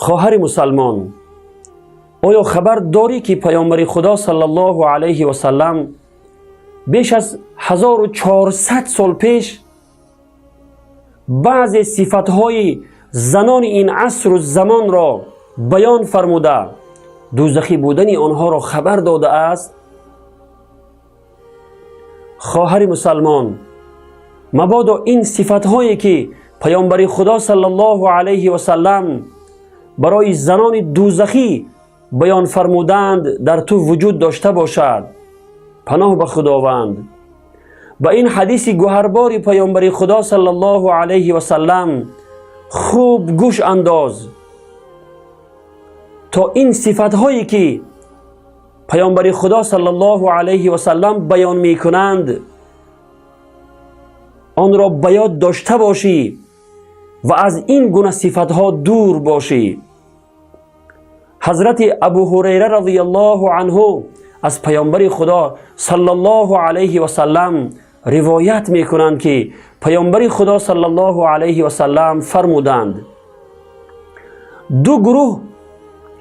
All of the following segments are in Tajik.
Хоҳари мусалмон, оё хабар дорӣ, ки паёмбари Худо саллаллоҳу алайҳи васаллам беш аз 1400 сол пеш баъзе сифатҳои занони ин асру замонро баён фармуда, дӯзахӣ будани онҳоро хабар додааст? Хоҳари мусалмон, мабодо ин сифатҳое, ки паёмбари Худо саллаллоҳу алайҳи васаллам барои занони дӯзахӣ баён фармуданд, дар ту вуҷуд дошта бошад. Паноҳ ба Худованд. Ба ин ҳадиси гуҳарбори паёмбари Худо саллаллоҳу алайҳи васаллам хуб гӯш андоз, то ин сифатҳое, ки паёмбари Худо саллаллоҳу алайҳи васаллам баён мекунанд, онро ба ёд дошта бошӣ ва аз ин гуна сифатҳо дур бошӣ. Ҳазрати Абу Ҳурайра разияллоҳу анҳу аз паёмбари Худо саллаллоҳу алайҳи васаллам ривоят мекунанд, ки паёмбари Худо саллаллоҳу алайҳи васаллам фармуданд: «Ду гурӯҳ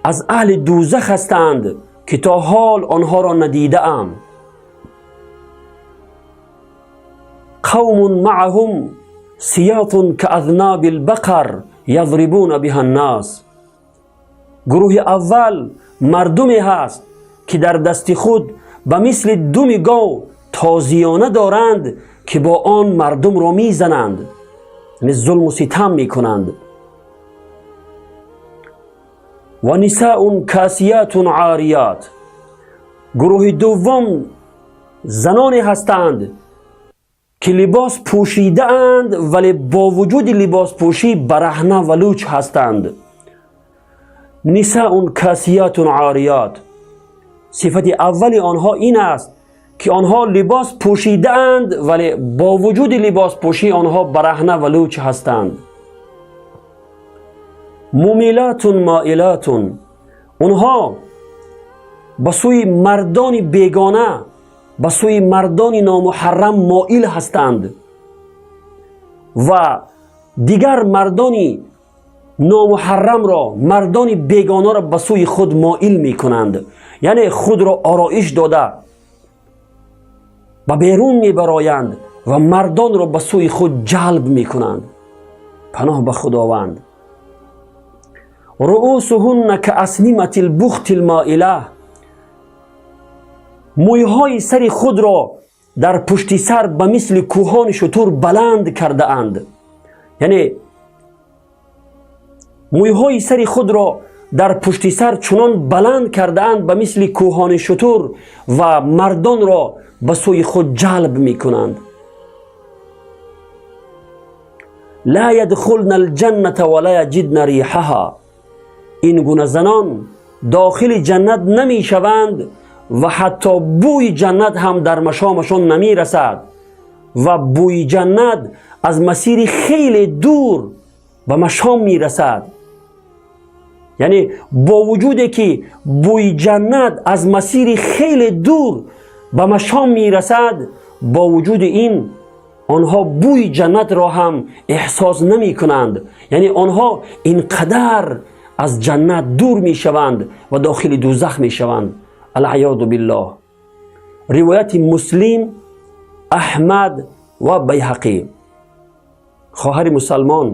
аз аҳли дӯзах ҳастанд, ки то ҳол онҳоро надидаам. Қавмун маъаҳум сиятун каазнаби лбақар язрибуна биҳа ннас». Гурӯҳи аввал мардуме ҳаст, ки дар дасти худ ба мисли думи гов тозиёна доранд, ки бо он мардумро мезананд, яъне зулму ситам мекунанд. Ва нисаун касиятун орият. Гурӯҳи дуввум заноне ҳастанд, ки либос пӯшидаанд, вале бо вуҷуди либоспӯшӣ бараҳна ва луч ҳастанд. Нисаун касиятун орият. Сифати аввали онҳо ин аст, ки онҳо либос пӯшидаанд, вале бо вуҷуди либоспӯшӣ онҳо бараҳна ва луч ҳастанд. Мумилатун моилатун. Онҳо ба сӯи мардони бегона, ба сӯи мардони номуҳаррам моил ҳастанд ва дигар мардони номуҳаррамро, мардони бегонаро ба сӯи худ моил мекунанд, яъне худро ороиш дода ба берун мебароянд ва мардонро ба сӯи худ ҷалб мекунанд. Паноҳ ба Худованд. Руусуҳунна кааснимати лбухти лмоила. Мӯйҳои сари худро дар пушти сар ба мисли кӯҳони шутур баланд кардаанд, яъне мӯйҳои сари худро дар пушти сар чунон баланд кардаанд, ба мисли кӯҳони шутур, ва мардонро ба сӯи худ ҷалб мекунанд. Ла ядхулна алҷанната ва ла яҷидна риҳаҳа. Ин гуна занон дохили ҷаннат намешаванд ва ҳатто бӯи ҷаннат ҳам дар машомашон намерасад ва бӯи ҷаннат аз масири хеле дур ба машом мерасад. Яъне бо вуҷуде ки бӯи ҷаннат аз масири хеле дур ба машом мерасад, бо вуҷуди ин онҳо бӯи ҷаннатро ҳам эҳсос намекунанд, яъне онҳо ин қадар аз ҷаннат дур мешаванд ва дохили дӯзах мешаванд. Алъаёду биллоҳ. Ривояти Муслим, Аҳмад ва Байҳақӣ. Хоҳари мусалмон,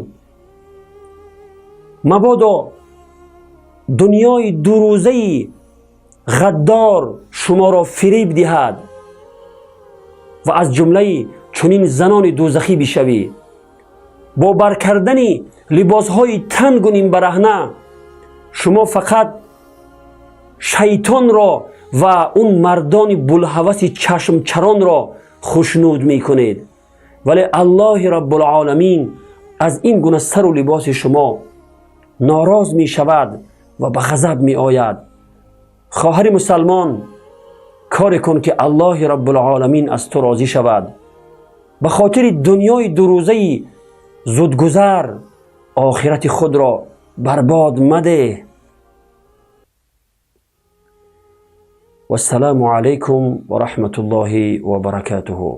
мабодо дунёи дурӯзаи ғаддор шуморо фириб диҳад ва аз ҷумлаи чунин занони дӯзахӣ бишавӣ. Бо бар кардани либосҳои тангу нимбараҳна шумо фақат шайтонро ва он мардони булҳаваси чашмчаронро хушнуд мекунед, вале Аллоҳи Раббулоламин аз ин гуна сару либоси шумо нороз мешавад ва ба ғазаб меояд. Хоҳари мусалмон, коре кун, ки Аллоҳи Раббулоламин аз ту розӣ шавад. Ба хотири дунёи дурӯзаи зудгузар охирати худро барбод мадеҳ. Вассалому алайкум ва раҳматуллоҳи ва баракатуҳу.